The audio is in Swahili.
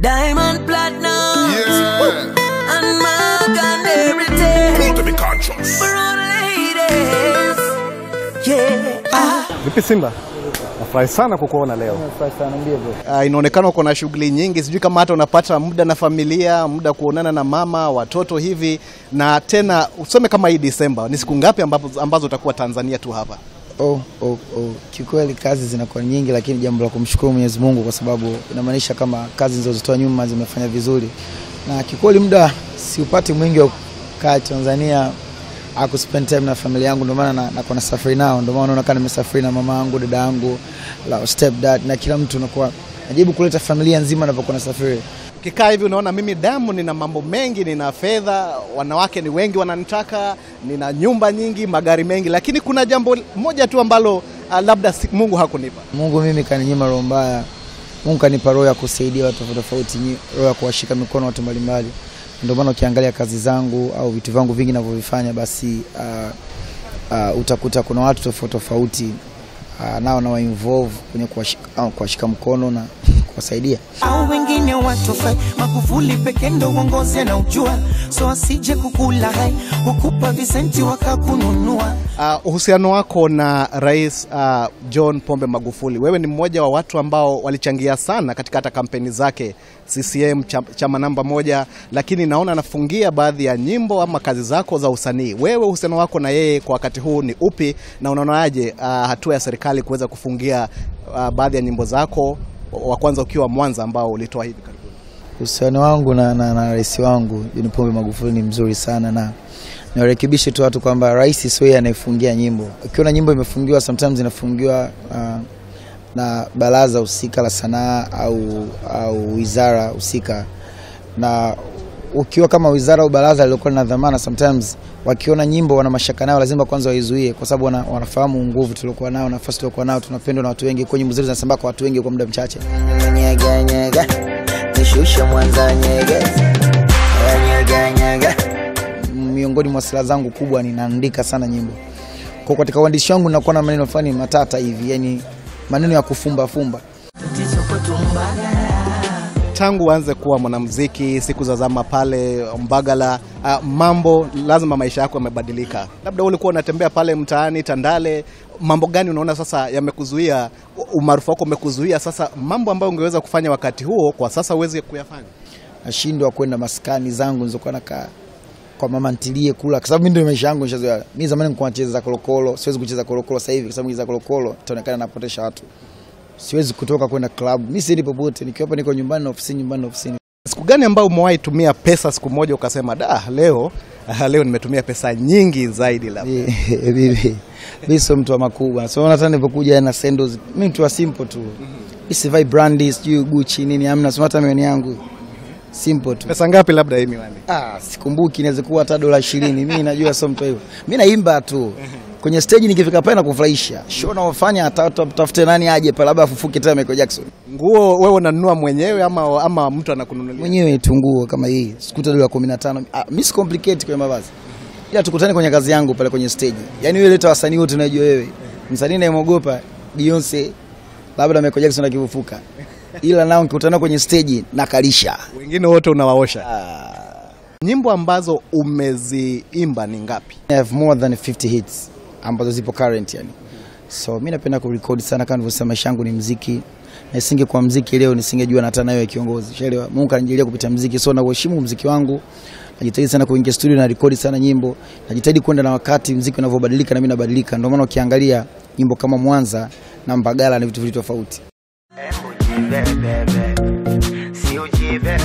Diamond Platinum, yeah, and Morgan Heritage. Cool to be conscious. For all the ladies. Yeah. Ah. Vipi Simba? Nafurahi sana kukuona leo. Nafurahi sana ndio bro. Inaonekana uko na shughuli nyingi, sijui kama hata unapata muda na familia, muda kuonana na mama, watoto hivi. Na tena useme kama hii Disemba, ni siku ngapi ambazo utakuwa Tanzania tu hapa? Oh. Kiukweli kazi zinakuwa nyingi, lakini jambo la kumshukuru Mwenyezi Mungu kwa sababu inamaanisha kama kazi nilizozitoa nyuma zimefanya vizuri. Na kiukweli muda siupati mwingi wa kukaa Tanzania aku spend time na familia yangu, ndio maana nakuwa nasafiri nao, ndio maana unaona kama nimesafiri na mama yangu, dada yangu, la step dad na kila mtu, nakuwa najaribu kuleta familia nzima ninapokuwa nasafiri. Ukikaa hivi unaona mimi Diamond nina mambo mengi, nina fedha, wanawake ni wengi wananitaka, nina nyumba nyingi, magari mengi, lakini kuna jambo moja tu ambalo labda Mungu hakunipa. Mungu mimi kaninyima roho mbaya. Mungu kanipa roho ya kusaidia watu tofauti, roho ya kuwashika mikono watu mbalimbali. Ndio maana ukiangalia kazi zangu au vitu vangu vingi ninavyovifanya, basi utakuta kuna watu tofauti tofauti nao na wa involve kwenye kuwashika mkono na kuwasaidia. Au wengine watofai, Magufuli peke ndo uongozi na ujua, so asije kukula hai, kukupa visenti wakakununua. Uhusiano wako na Rais John Pombe Magufuli, wewe ni mmoja wa watu ambao walichangia sana katika hata kampeni zake CCM, chama namba 1, lakini naona anafungia baadhi ya nyimbo ama kazi zako za usanii. Wewe uhusiano wako na yeye kwa wakati huu ni upi, na unaonaje hatua ya serikali kuweza kufungia baadhi ya nyimbo zako, wa kwanza ukiwa Mwanza ambao ulitoa hivi karibuni? Uhusiano wangu na rais wangu John Pombe Magufuli ni mzuri sana, na niwarekebishe tu watu kwamba rais sio yeye anayefungia nyimbo. Ukiona nyimbo imefungiwa, sometimes inafungiwa na baraza husika la sanaa au wizara husika. Na ukiwa kama wizara au baraza lilikuwa na dhamana, sometimes wakiona nyimbo wana mashaka nayo, lazima kwanza waizuie, kwa sababu wanafahamu nguvu tuliokuwa nao, nafasi tuliokuwa nao, tunapendwa na watu wengi, kwa nyimbo zetu zinasambaa kwa watu wengi kwa muda mchache. Nyega nyega nishushe Mwanza nyega nyega nyega. Miongoni mwa silaha zangu kubwa ninaandika sana nyimbo. Kwa katika uandishi wangu nakuwa na maneno fulani matata hivi, yani maneno ya kufumba fumba. Tangu uanze kuwa mwanamuziki siku za zama pale Mbagala, mambo lazima maisha yako yamebadilika. Labda ulikuwa unatembea pale mtaani Tandale, mambo gani unaona sasa yamekuzuia, umaarufu wako umekuzuia sasa mambo ambayo ungeweza kufanya wakati huo kwa sasa uweze kuyafanya? Nashindwa kwenda maskani zangu nilizokuwa nakaa kwa mama ntilie kula, kwa sababu mimi ndio maisha yangu nishazoea. Mimi zamani nilikuwa nacheza kolokolo, siwezi kucheza kolokolo sasa hivi kwa sababu nikicheza kolokolo itaonekana napotesha watu. Siwezi kutoka kwenda club. Mimi siendi popote, nikiwa hapa niko nyumbani na ofisini, nyumbani na ofisini. Siku gani ambayo umewahi tumia pesa siku moja ukasema da leo nimetumia pesa nyingi zaidi labda? Mimi sio mtu wa makubwa. So hata nilipokuja na sandals, mimi mtu wa simple tu. Mimi sivai brand, sijui Gucci nini, hamna, sio hata miwani yangu. Simple tu. Pesa ngapi labda hii miwani? Sikumbuki, inaweza kuwa hata $20. Mimi najua sio mtu hivyo. Mimi naimba tu. Kwenye stage nikifika pale na kufurahisha. Show naofanya atafute nani aje pale, labda afufuke tena Michael Jackson. Nguo wewe unanunua mwenyewe ama mtu anakununulia? Mwenyewe tu nguo kama hii. Sikuta $15. Mimi si complicate kwenye mavazi. Ila tukutane kwenye kazi yangu pale kwenye stage. Yaani wewe leta wasanii wote unajua wewe. Msanii nayemuogopa Beyonce, labda Michael Jackson akifufuka. Ila nao nikutana kwenye stage nakalisha. Wengine wote unawaosha. Nyimbo ambazo umeziimba ni ngapi? I have more than 50 hits ambazo zipo current yani. So mimi napenda kurekodi sana, kama nilivyosema maisha yangu ni muziki. Na isingekuwa muziki leo nisingejua hata nayo ya kiongozi. Ushaelewa? Mungu kanijalia kupitia muziki, so na kuheshimu muziki wangu. Najitahidi sana kuingia studio na rekodi sana nyimbo. Najitahidi kwenda na wakati muziki unavyobadilika na mimi nabadilika. Ndio maana ukiangalia nyimbo kama Mwanza na Mbagala ni vitu viwili tofauti. Si ujibebe.